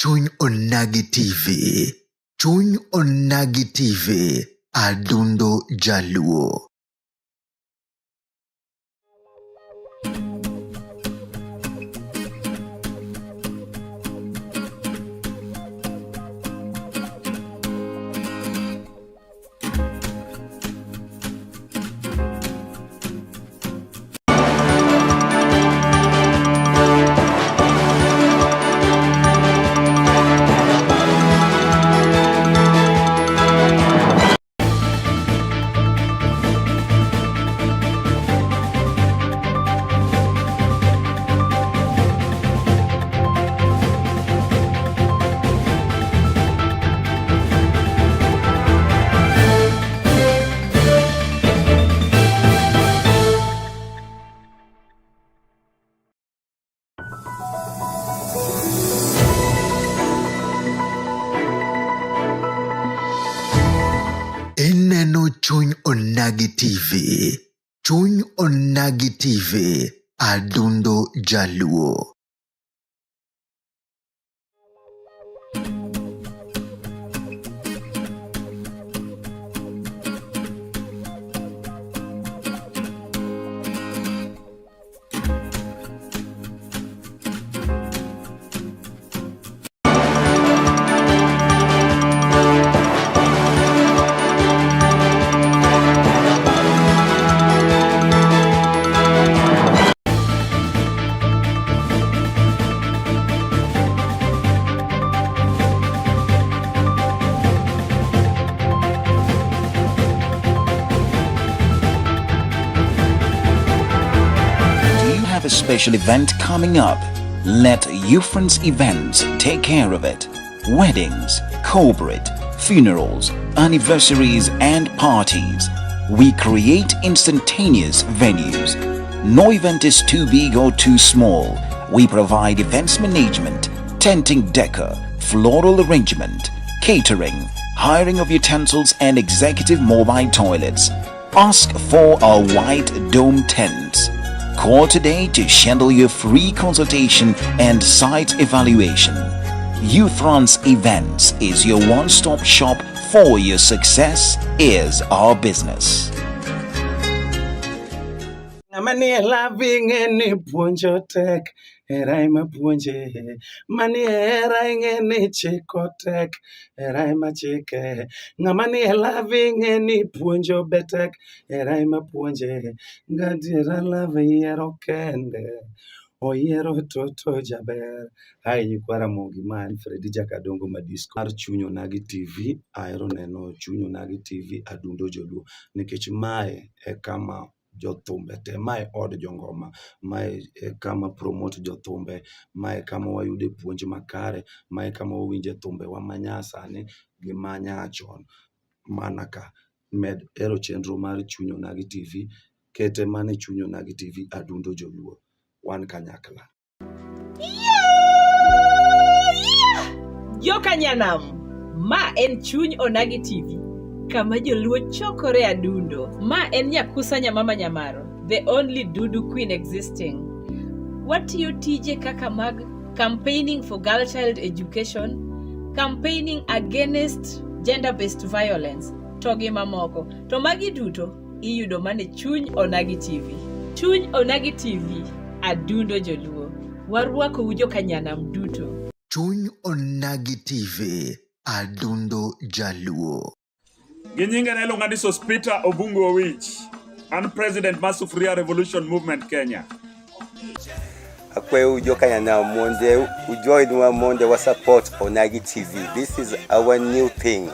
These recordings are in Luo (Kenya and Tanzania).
Chuny Onagi TV. Chuny Onagi TV. Adundo Jaluo. Ineno Chuny Onagi TV. Chuny Onagi TV. Adundo Jaluo. Do you have a special event coming up? Let Ufrance Events take care of it. Weddings, corporate, funerals, anniversaries, and parties. We create instantaneous venues. No event is too big or too small. We provide events management, tenting decor, floral arrangement, catering, hiring of utensils, and executive mobile toilets. Ask for our white dome tents. Call today to schedule your free consultation and site evaluation. Ufrance Events is your one-stop shop for your success is our business. Ng'ama nie love ing'e ni puonjo tek, hera ema puonje. Manie hera ing'e ni chiko tek, hera ema chike. Ng'ama nie love ing'e ni puonjo be tek, hera ema puonje. Gadiera love yiero kende, oyiero toto jaber. Hi nyikwa Ramogi, ma en Fredi Jakadongo Madisco mar Chuny Onagi TV. Ahero neno Chuny Onagi TV Adundo Joluo nikech mae e kama jothumbe te, mae od jongoma, mae e kama promote jothumbe, mae e kama wayude puonj makare, mae e kama wawinje thumbewa manyasani gi manyachon mana ka. Med hero chenro mar Chuny Onagi TV, kete mana e Chuny Onagi TV Adundo Joluo. Wan kanyakla. Joka Nyanam, ma en Chuny Onagi TV, kama joluo chokore adundo. Ma en Nyakusa Nyamama Nyamaro, the only Dudu queen existing. Watiyo tije kaka mag campaigning for girl child education, campaigning against gender-based violence, to gi mamoko. To magi duto iyudo mana e Chuny Onagi TV. Chuny Onagi TV, adundo joluo. Warwakou joka Nyanam duto. Chuny Onagi TV. Adundo Jaluo. Gi nyinga ne iluonga ni Sospeter Obungu Owich. An president mar Sufuria Revolution Movement Kenya. Akwayo jokanyanam mondo ujoinwa mondo wa support Onagi TV. This is our new thing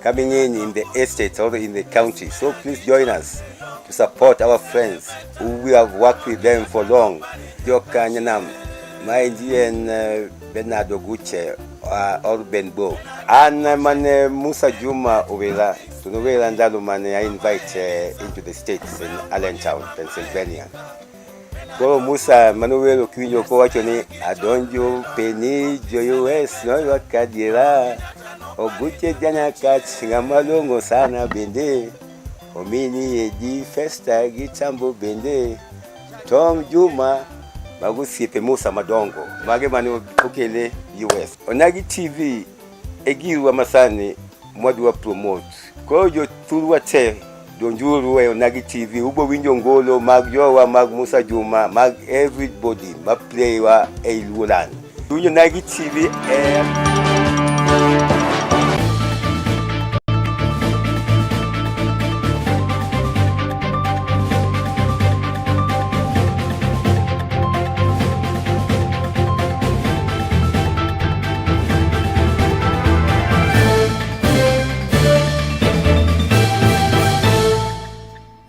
coming in the estate or in the county. So please join us to support our friends who we have worked with them for long. Jokanyanam, maendi en Bernard Oguche or Ben Bo. An mane Musa Juma Owera, to nowera ndalo mane I invite into the States in Allentown, Pennsylvania. Koro Musa manowero kiwinjo kowacho ni adonjo peni jo US noywak adiera Oguche janyakach ng'ama long'o sana bende omini edi Festa gi Tambo bende Tom Juma Mago osiepe Musa madongo, mage mane okele US. Onagi TV e girwa masani mwadwa promote. Koro jothurwa te donjuru e Onagi TV, ubo winjo ngolo mag jowa mag Musa Juma, mag everybody ma play wa ei Luoland. Winjo Onagi TV e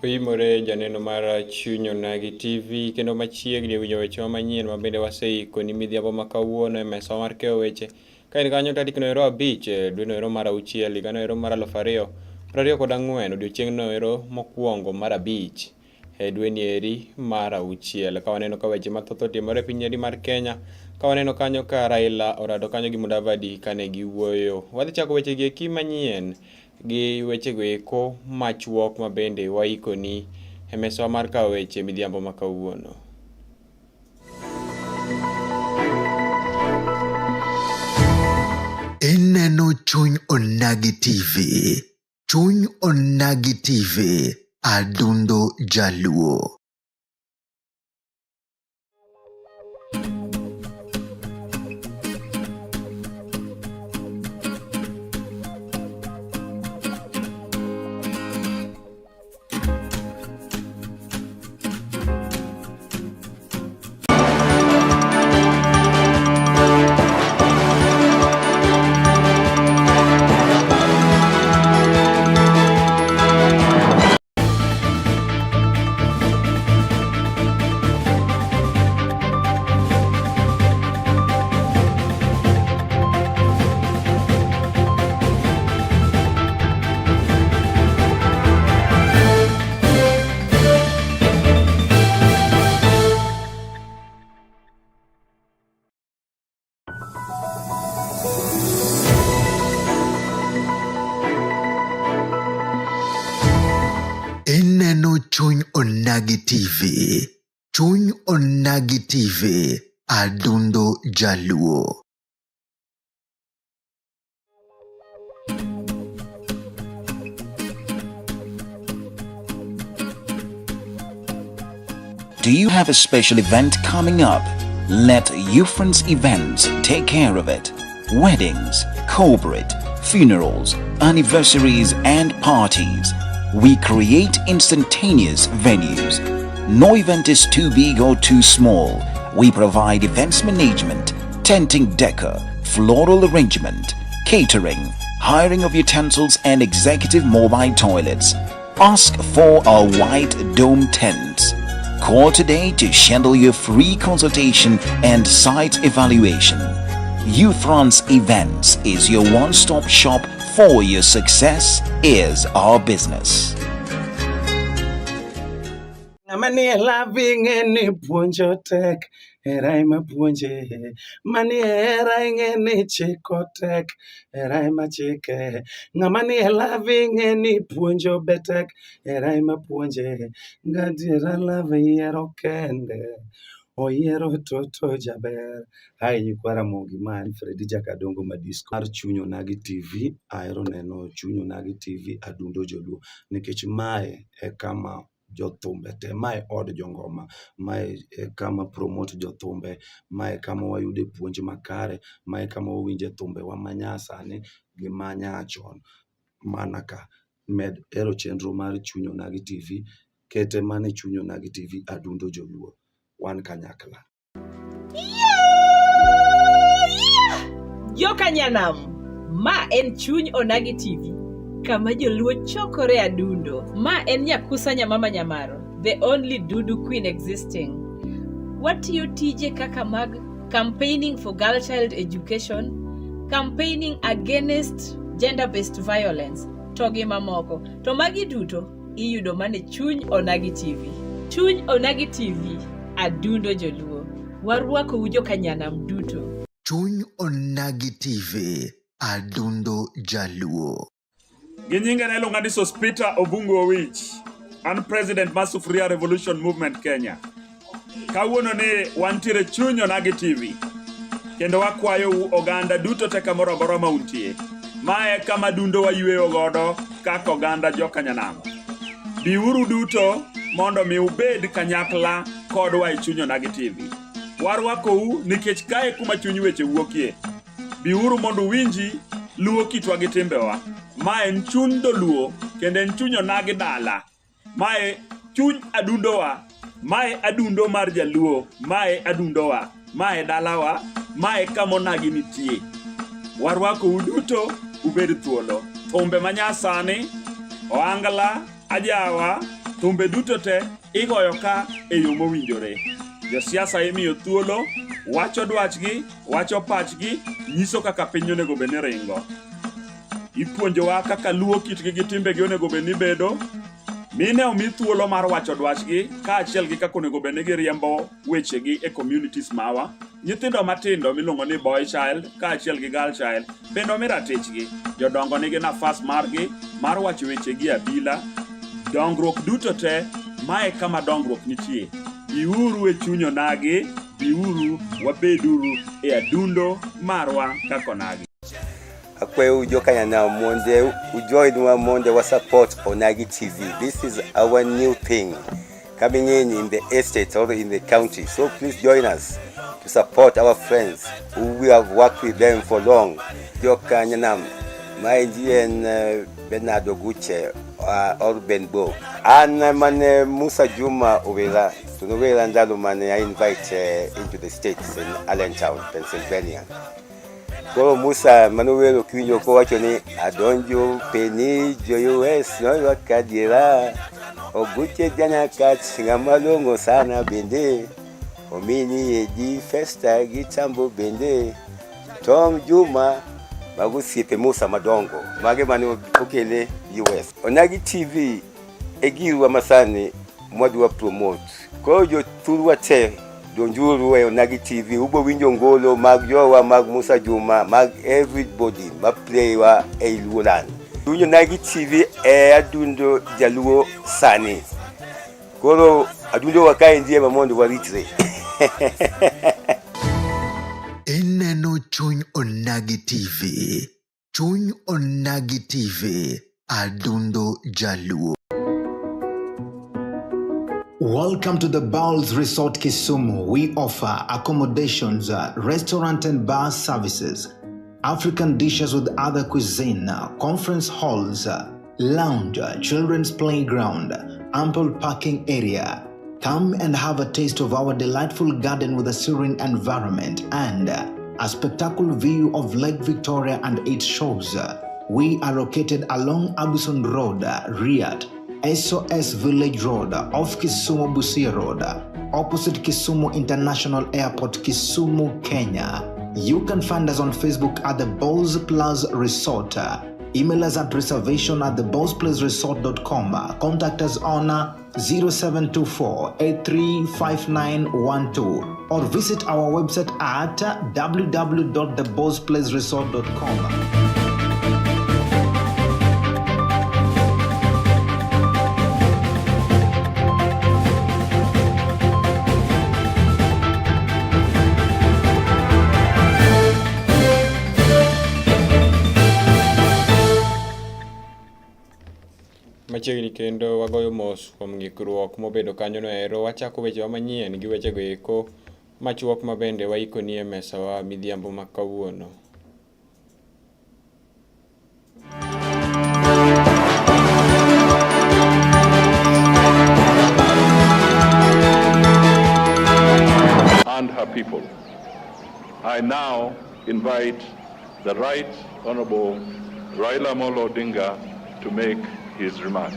Oyimore janeno mar Chuny Onagi TV kendo machiegni winjo weche manyien ma bende waseiko ni midhiambo ma kawuono e mesa mar keyo weche. Ka in kanyo tarik noero 5 dwe noero mar 6 higa noero mar 2024 odiochieng' noero mokwongo mar 5 e dweni eri mar 6. Ka waneno ka weche mathoth otimore e piny eri mar Kenya, ka waneno kanyo ka Raila orado kanyo gi Mudavadi kane giwuoyo. Wadhi chako weche gi eki manyien gi wechego eko machuok ma bende waikoni e mesawa mar kawo weche midhiambo ma kawuono. Ineno Chuny Onagi TV. Chuny Onagi TV. Adundo Jaluo. Ineno Chuny Onagi TV. Chuny Onagi TV. Adundo Jaluo. Do you have a special event coming up? Let Ufrance Events take care of it. Weddings, corporate, funerals, anniversaries and parties. We create instantaneous venues. No event is too big or too small. We provide events management, tenting decor, floral arrangement, catering, hiring of utensils and executive mobile toilets. Ask for our white dome tents. Call today to schedule your free consultation and site evaluation. Ufrance Events is your one-stop shop for your success is our business. Ng'ama nie love ing'e ni puonjo tek, hera ema puonje. Manie hera ing'e ni chiko tek, hera ema chike. Ng'ama nie love ing'e ni puonjo be tek, hera ema puonje. Gadiera love yiero kende, oyiero toto jaber. Hi nyikwa Ramogi, ma en Fredi Jakadongo Madisco mar Chuny Onagi TV. Ahero neno Chuny Onagi TV Adundo Joluo nikech mae e kama jothumbe te, mae e od jongoma, mae e kama promote jothumbe, mae e kama wayude puonj makare, mae e kama wawinje thumbewa manyasani gi manyachon mana ka. Med hero chenro mar Chuny Onagi TV, kete mana e Chuny Onagi TV Adundo Joluo. Wan kanyakla. Joka Nyanam, ma en Chuny Onagi TV, kama joluo chokore adundo. Ma en Nyakusa Nyamama Nyamaro, the only Dudu queen existing. Watiyo tije kaka mag campaigning for girl child education, campaigning against gender-based violence, to gi mamoko. To magi duto iyudo mana e Chuny Onagi TV. Chuny Onagi TV, adundo joluo. Warwakou joka Nyanam duto. Chuny Onagi TV. Adundo Jaluo. Gi nyinga ne iluonga ni Sospeter Obungu Owich. An president mar Sufuria Revolution Movement Kenya. Kawuono ni wantiere chuny Onagi TV. Kendo wakwayou oganda duto te kamoro amora ma untie. Mae kama dundo wayweyo godo kaka oganda jokanyanam. Biuru duto mondo mi ubed kanyakla kodwa e chuny Onagi TV. Warwakou nikech kae kuma chuny weche wuokie. Biuru mondo uwinji luo kitwa gi timbewa. Ma en chuny dholuo kendo en chuny Onagi dala. Mae chuny adundowa. Mae adundo mar jaluo. Mae adundowa. Mae dalawa. Mae kama onagi nitie. Warwakou duto ubed thuolo. Thumbe manyasani, ohangla, ajawa, thumbe duto te igoyo ka e yo mowinjore. Josiasa imiyo thuolo, wacho dwachgi, wacho pachgi, nyiso kaka piny onego bed ni ringo. Ipuonjowa kaka luo kitgi gi timbegi onego bed ni bedo. Mine omi thuolo mar wacho dwachgi kaachiel gi kaka onego bed ni giriembo wechegi e communities mawa. Nyithindo matindo miluongo ni boy child kaachiel gi girl child bende omi ratichgi. Jodongo nigi nafas margi mar wacho wechegi e abila. Dongruok duto te, mae kama dongruok nitie. Biuru e chuny onagi, biuru wabeduru e adundo marwa kaka onagi. Akwayo jokanyanam mondo ujoinwa mondo wa support Onagi TV. This is our new thing coming in the estate or in the county. So please join us to support our friends who we have worked with them for long. Jokanyanam, maendi en Bernard Oguche or Ben Bo. An mane Musa Juma Owera, to nowera ndalo mane I invite into the States in Allentown, Pennsylvania. Koro Musa manowero kiwinjo kowacho ni adonjo peni jo US noywak adiera Oguche janyakach ng'ama long'o sana bende omini edi Festa gi Tambo bende Tom Juma mago osiepe Musa madongo mage mane okele US. Onagi TV e girwa masani mwadwa promote. Koro jothurwa te donjuru e Onagi TV ubo winjo ngolo mag jowa mag Musa Juma mag everybody ma play wa e Luoland. Winjo Onagi TV e adundo jaluo sani. Koro adundo wa kaendi ema mondo waritre. Ineno Chuny Onagi TV. Chuny Onagi TV. Adundo Jaluo. Welcome to the Bowls Resort Kisumu. We offer accommodations, restaurant and bar services, African dishes with other cuisine, conference halls, lounge, children's playground, ample parking area. Come and have a taste of our delightful garden with a serene environment and a spectacular view of Lake Victoria and its shores. We are located along Abuson Road, Riyadh, SOS Village Road, off Kisumu Busia Road, opposite Kisumu International Airport, Kisumu, Kenya. You can find us on Facebook at the Bowls Plus Resort. Email us at reservation at thebowlsplaceresort.com. Contact us on 0724 835912 or visit our website at www.thebowlsplaceresort.com. Machiegni kendo wagoyo mos kuom ng'ikruok mobedo kanyono ero. Wachako wechewa manyien gi wechego eko machuok ma bende waikoni e mesawa midhiambo ma kawuono. And her people. I now invite the Right Honorable Raila Amolo Odinga to make his remarks.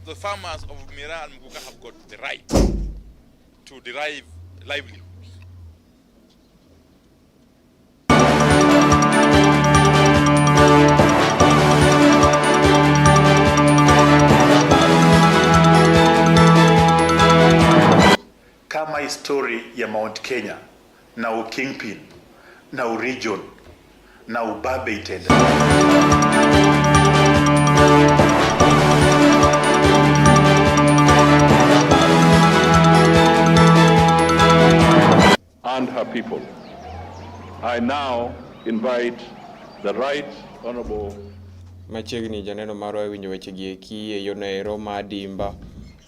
The farmers of Miraa and Muguka have got the right to derive livelihood. Kama histori ya Mount Kenya na ukingpin na uregion na ubabe itaendelea. And her people. I now invite the Right Honorable Machiegni janeno marwa e winjo wechegi eki e yono ero ma Dimba.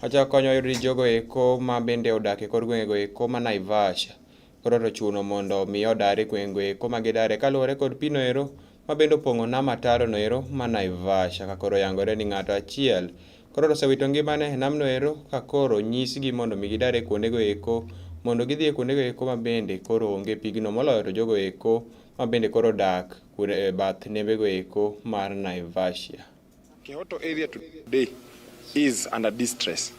Wachako konyo wayudo ni jogo eko ma bende odak e kor gwengego eko ma Naivasha koro to ochuno mondo mi odar e gwengego eko ma gidare kaluwore kod pino ero ma bende opong'o nam ataro no ero ma Naivasha ka koro oyangore ni ng'ato achiel koro to osewito ngimane e namno ero ka koro onyisgi mondo mi gidar e kuondego eko mondo gidhi e kuondego eko ma bende koro onge pigno moloyo to jogo eko ma bende koro odak e bath nembego eko mar Naivasha. Kihoto area today is under distress.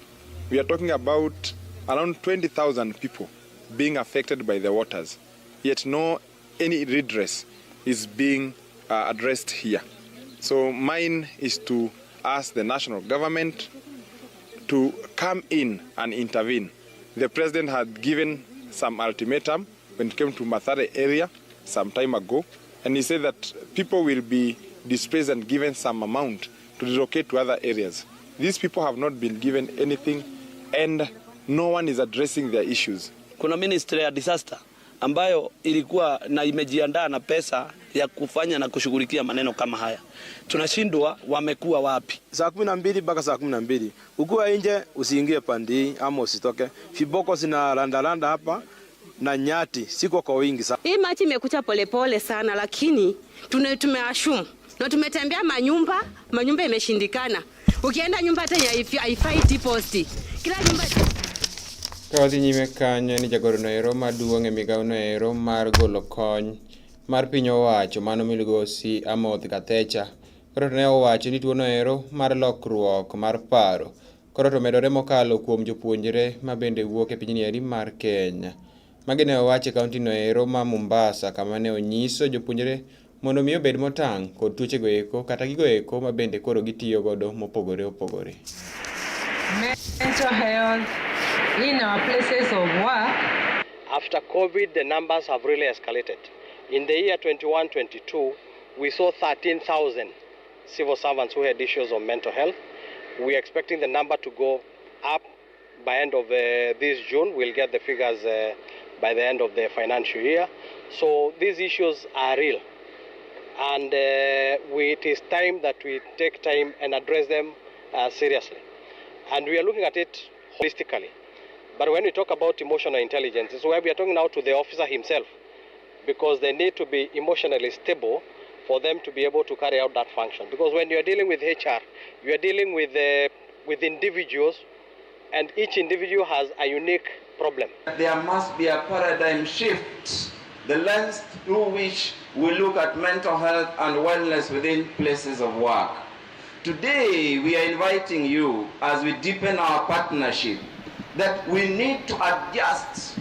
We are talking about around 20,000 people being affected by the waters, yet no any redress is being addressed here. So mine is to ask the national government to come in and intervene. The president had given some ultimatum when it came to Mathare area some time ago, and he said that people will be displaced and given some amount to relocate to other areas. These people have not been given anything and no one is addressing their issues. Kuna ministry ya disaster ambayo ilikuwa na imejiandaa na pesa ya kufanya na kushughulikia maneno kama haya. Tunashindwa, wamekuwa wapi? Saa 12 mpaka saa 12 ukiwa nje usiingie pande hii ama usitoke. Viboko zina randaranda hapa na nyati siko kwa wingi sana. Hii maji imekuja polepole sana, lakini tumeassume na tumetembea manyumba, manyumba imeshindikana. Ukienda nyumba hata haifai deposit. Kila nyumba Ka wadhi nyime kanyo ni jagoro noero maduong' e migawo noero mar golo kony mar piny owacho mano milugosi Amoth Gathecha koro to ne owacho ni tuo noero mar lokruok mar paro koro to medore mokalo kuom jopuonjre ma bende wuok e pinyni eri mar Kenya. Magi ne owacho e kaunti noero ma Mombasa kama ne onyiso jopuonjre mondo mi obed motang' kod tuochego eko kata gigo eko ma bende koro gitiyo godo mopogore opogore. Mental health in our places of work. After COVID, the numbers have really escalated. In the year 21-22, we saw 13,000 civil servants who had issues of mental health. We are expecting the number to go up by end of this June. We'll get the figures by the end of the financial year. So these issues are real. And it is time that we take time and address them seriously. And we are looking at it holistically. But when we talk about emotional intelligence, it's where we are talking now to the officer himself, because they need to be emotionally stable for them to be able to carry out that function. Because when you are dealing with HR, you are dealing with individuals, and each individual has a unique problem. There must be a paradigm shift, the lens through which we look at mental health and wellness within places of work. Today, we are inviting you, as we deepen our partnership, that we need to adjust,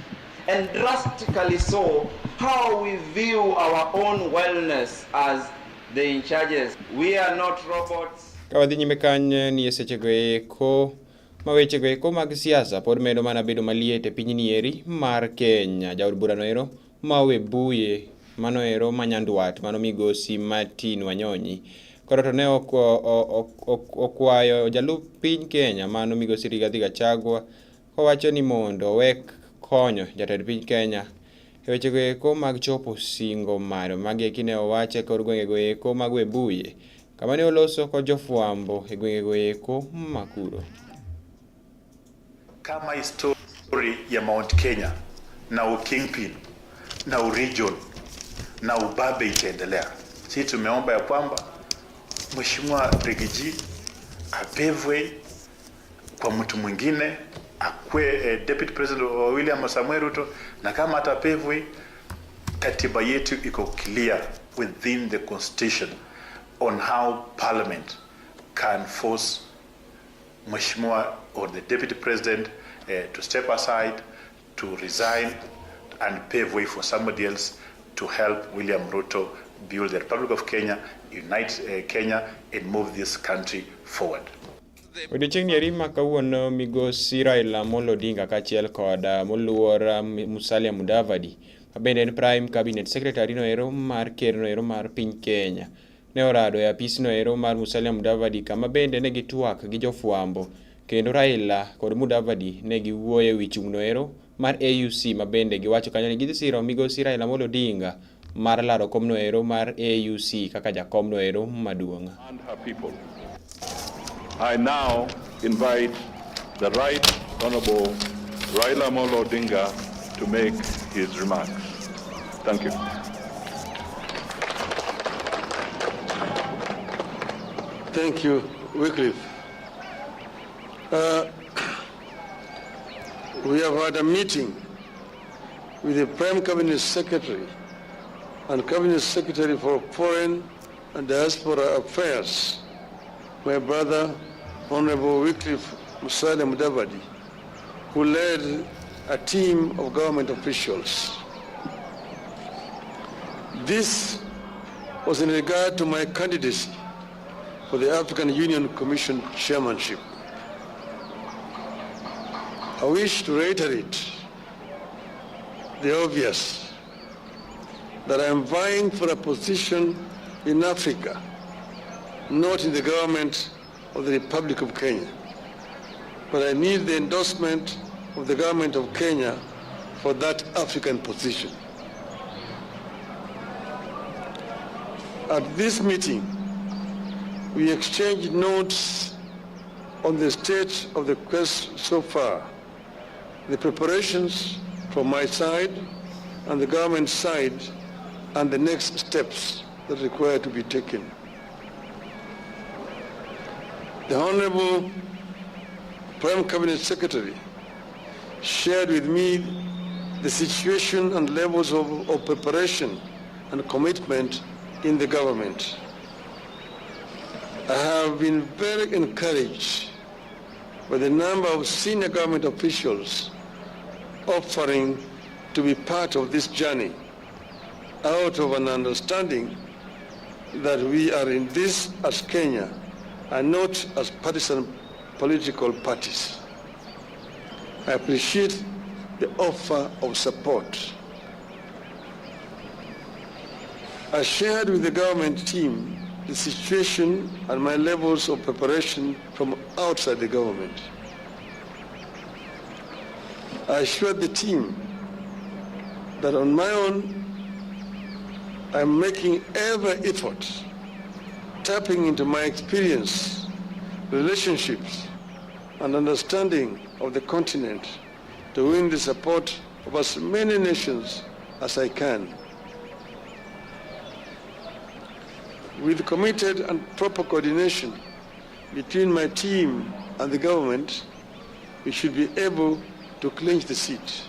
and drastically so, how we view our own wellness as the in charges. We are not robots. Ka wadhi nyime kanyo ni e sechego eko ma wechego eko mag siasa pod medo mana bedo maliet e pinyni eri mar Kenya. Jaod burano ero ma Webuye mano ero ma Nyandwat mano migosi Martin Wanyonyi koro to ne okwayo jalup piny Kenya mano migosi Rigathi Gachagua kowacho ni mondo owek konyo jatend piny Kenya e wechego eko mag chopo singo mare. Magi eki ne owacho e kor gwengego eko mag Webuye kama ne oloso kod jofwambo e gwengego eko ma kuro. Kama histori ya Mount Kenya na ukingpin na uregion na ubabe itaendelea. Sisi tumeomba ya kwamba Mheshimiwa Riggy G apave kwa mtu mwingine akwe Deputy President William Samoei Ruto, na kama hata pave, katiba yetu iko clear within the constitution on how parliament can force Mheshimiwa or the Deputy President to step aside, to resign and pave way for somebody else to help William Ruto build the Republic of Kenya, unite Kenya and move this country forward. Odiochieng'ni eri ma kawuono migosi Raila Amolo Odinga kaachiel kod moluor Musalia Mudavadi Ma bende en Prime Cabinet Secretary noero mar ker noero mar piny Kenya. Ne orado e apis noero mar Musalia Mudavadi kama bende ne gitwak gi jofwambo kendo Raila kod Mudavadi ne giwuoyo e wi chung' noero mar AUC ma bende giwacho kanyo ni gidhi siro migosi Raila Amolo Odinga mar laro kom noero mar AUC kaka jakom noero maduong'. And her people. I now invite the Right Honorable Raila Amolo Odinga to make his remarks. Thank you. Thank you, Wycliffe. We have had a meeting with the Prime Cabinet Secretary and Cabinet Secretary for Foreign and Diaspora Affairs, my brother, Honorable Wycliffe Musalia Mudavadi, who led a team of government officials. This was in regard to my candidacy for the African Union Commission chairmanship. I wish to reiterate the obvious, that I am vying for a position in Africa, not in the government of the Republic of Kenya. But I need the endorsement of the government of Kenya for that African position. At this meeting, we exchanged notes on the state of the quest so far, the preparations from my side and the government side, and the next steps that require to be taken. The Honorable Prime Cabinet Secretary shared with me the situation and levels of preparation and commitment in the government. I have been very encouraged by the number of senior government officials offering to be part of this journey, out of an understanding that we are in this as Kenya and not as partisan political parties. I appreciate the offer of support. I shared with the government team the situation and my levels of preparation from outside the government. I assured the team that on my own, I'm making every effort, tapping into my experience, relationships, and understanding of the continent to win the support of as many nations as I can. With committed and proper coordination between my team and the government, we should be able to clinch the seat.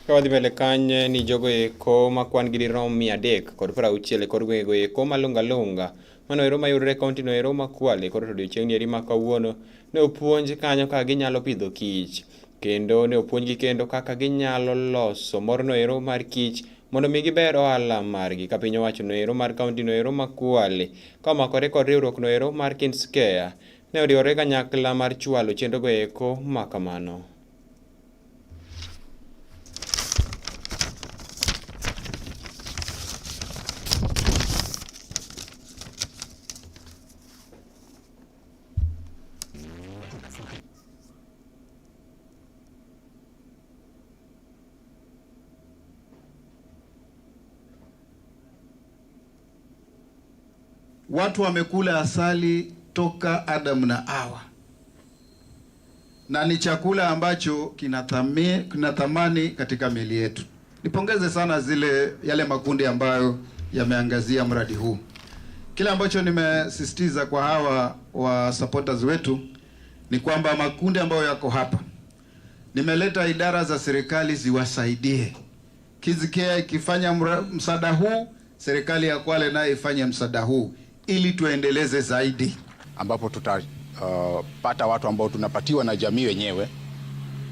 Ka wadhi mbele kany ni jogo eko ma kwan gi dirom 360 e kor gwengego eko ma Lunga Lunga mano ero mayudore e kaunti no ero ma Kwale koro to odiochieng' ni eri ma kawuono ne opuonj kanyo kaka ginyalo pidho kich kendo ne opuonjgi kendo kaka ginyalo loso morno ero mar kich mondo mi giber ohala margi ka piny owacho no ero mar kaunti no ero ma Kwale ka omakore kod riwruok no ero mar Kinscare ne oriwore kanyakla mar chwalo chenro go eko ma kamano. Watu wamekula asali toka Adamu na Hawa, na ni chakula ambacho kina thamani katika miili yetu. Nipongeze sana yale makundi ambayo yameangazia mradi huu. Kile ambacho nimesisitiza kwa hawa wa supporters wetu ni kwamba makundi ambayo yako hapa, nimeleta idara za serikali ziwasaidie. KidsCare ikifanya msaada huu, serikali ya Kwale nayo ifanye msaada huu ili tuendeleze zaidi, ambapo tutapata watu ambao tunapatiwa na jamii wenyewe,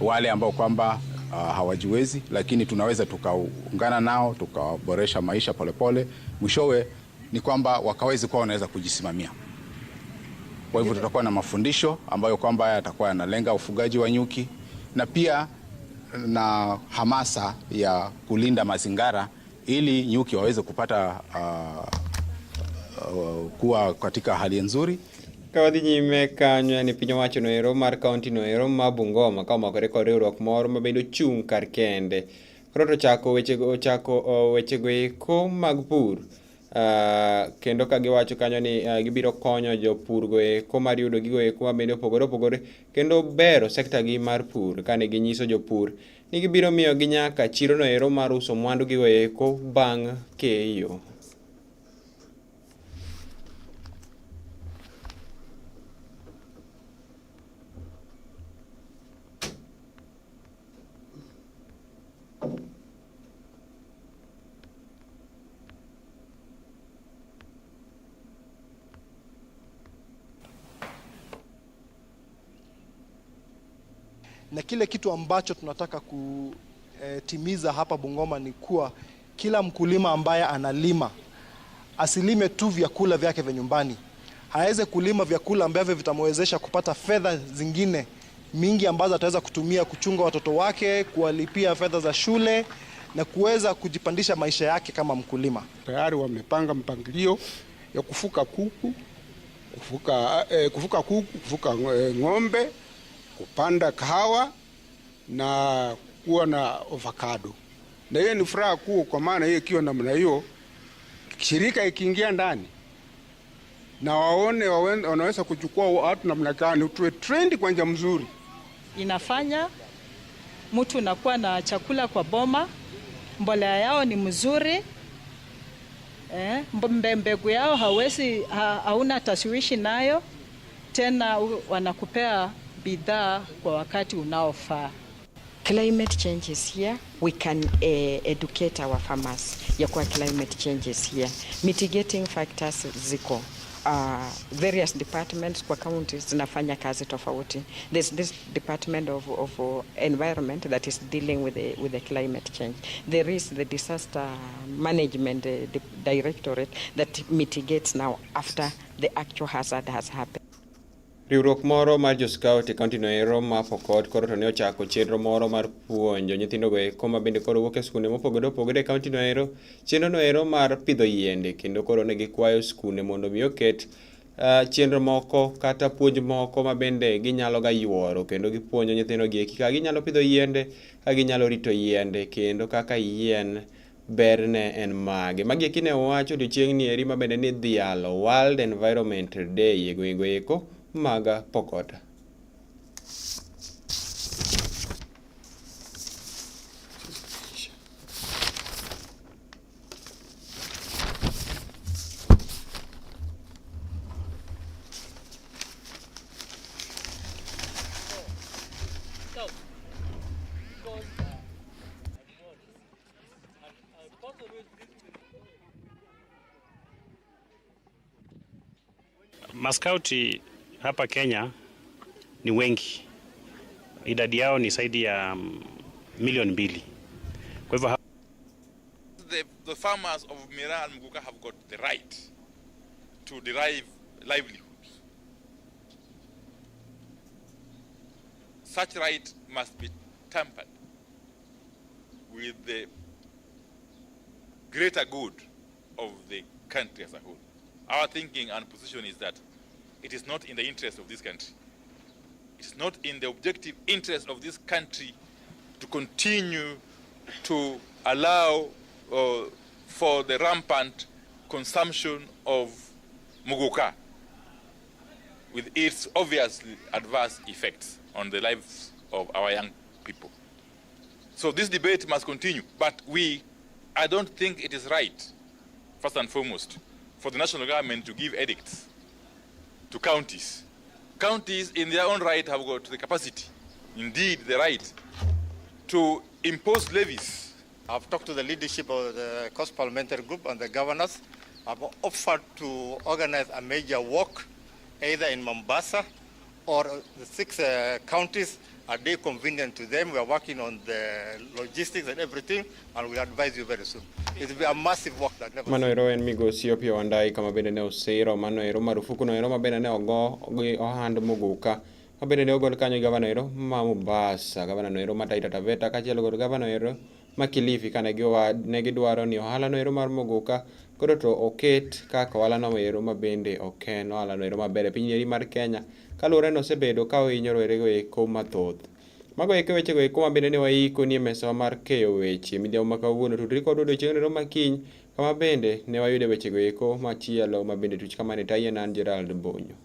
wale ambao kwamba hawajiwezi, lakini tunaweza tukaungana nao tukaboresha maisha polepole. Mwishowe ni kwamba wakaweze kuwa wanaweza kujisimamia. Kwa hivyo tutakuwa na mafundisho ambayo kwamba yatakuwa yanalenga ufugaji wa nyuki na pia na hamasa ya kulinda mazingira ili nyuki waweze kupata kuwa katika hali nzuri. Ka wadhi nyime kanyo en piny owacho noero mar kaunti noero ma Bungoma ka omakore kod riwruok moro ma bende ochung' kar kende. Koro to ochako wechego ochako wechego eko mag pur. Kendo ka giwacho kanyo ni gibiro konyo jopur go eko mar yudo gigo eko ma bende opogore opogore kendo bero sekta gi mar pur kane ginyiso jopur ni gibiro miyogi nyaka chiro no ero mar uso mwandu gigo eko bang' keyo. Na kile kitu ambacho tunataka kutimiza hapa Bungoma ni kuwa kila mkulima ambaye analima asilime tu vyakula vyake vya nyumbani, aweze kulima vyakula ambavyo vitamwezesha kupata fedha zingine mingi ambazo ataweza kutumia kuchunga watoto wake, kuwalipia fedha za shule na kuweza kujipandisha maisha yake kama mkulima. Tayari wamepanga mpangilio ya kufuka kuku, kufuka kuku, kufuka ng'ombe, kupanda kahawa na kuwa na avocado. Na hiyo ni furaha kuu, kwa maana hiyo ikiwa namna hiyo, shirika ikiingia ndani na waone wanaweza kuchukua watu namna gani, tuwe trend kwa njia mzuri. Inafanya mtu unakuwa na chakula kwa boma, mbolea yao ni mzuri, mbegu yao hauna tashwishi nayo, tena wanakupea bidhaa kwa wakati unaofaa. Climate change is here. We can educate our farmers ya kuwa climate change is here. Mitigating factors ziko. Various departments kwa counties zinafanya kazi tofauti. There's this department of environment that is dealing with the climate change. There is the disaster management directorate that mitigates now after the actual hazard has happened. Riwruok moro mar jo scout e kaunti noero ma Pokot koro to ne ochako chenro moro mar puonjo nyithindogo eko ma bende koro wuok e skunde mopogore opogore e kaunti noero, chenro noero mar pidho yiende, kendo koro ne gikwayo skunde mondo mi oket chenro moko kata puonj moko ma bende ginyalo ga yuoro, kendo gipuonjo nyithindo gi eki kaka ginyalo pidho yiende, kaka ginyalo rito yiende, kendo kaka yien berne en mage. Magi eki ne owacho odiochieng' ni eri ma bende ni dhialo World Environment Day e gwenge eko mag Pokot. Maskauti hapa Kenya ni wengi, idadi yao ni zaidi ya milioni 2. Kwa hivyo the farmers of Miraa and Muguka have got the right to derive livelihoods. Such right must be tempered with the greater good of the country as a whole. Our thinking and position is that it is not in the interest of this country. It is not in the objective interest of this country to continue to allow for the rampant consumption of muguka with its obviously adverse effects on the lives of our young people. So this debate must continue, but I don't think it is right, first and foremost, for the national government to give edicts to counties. Counties in their own right have got the capacity, indeed the right, to impose levies. I've talked to the leadership of the Coast Parliamentary Group and the governors. I've offered to organize a major walk either in Mombasa or the 6 counties. A day convenient to them. We are working on the logistics and everything, and we'll advise you very soon. It will be a massive work that never. Mano ero en migosi Opiyo Wandayi kama bende ne osiro mano ero marufuku no ero ma bende ne ogo gi ohand muguka. Ma bende ne ogol kanyo gi gavana ero ma Mombasa, gavana no ero ma Taita Taveta kaachiel kod gavana ero ma Kilifi kane ne gidwaro ni ohala no ero mar mogoka koro to oket kaka ohala no ero ma bende ok en ohala no ero maber e piny eri mar Kenya kaluwore ni osebedo ka ohinyo rowerego eko mathoth. Mago eko wechego eko ma bende ne waiko nie mesawa mar keyo weche midhiambo ma kawuono. Tudri kodwa odiochieng' ero ma kiny kama bende ne wayude wechego eko machielo ma bende tuch kama ne tayi en an Gerald Bonyo.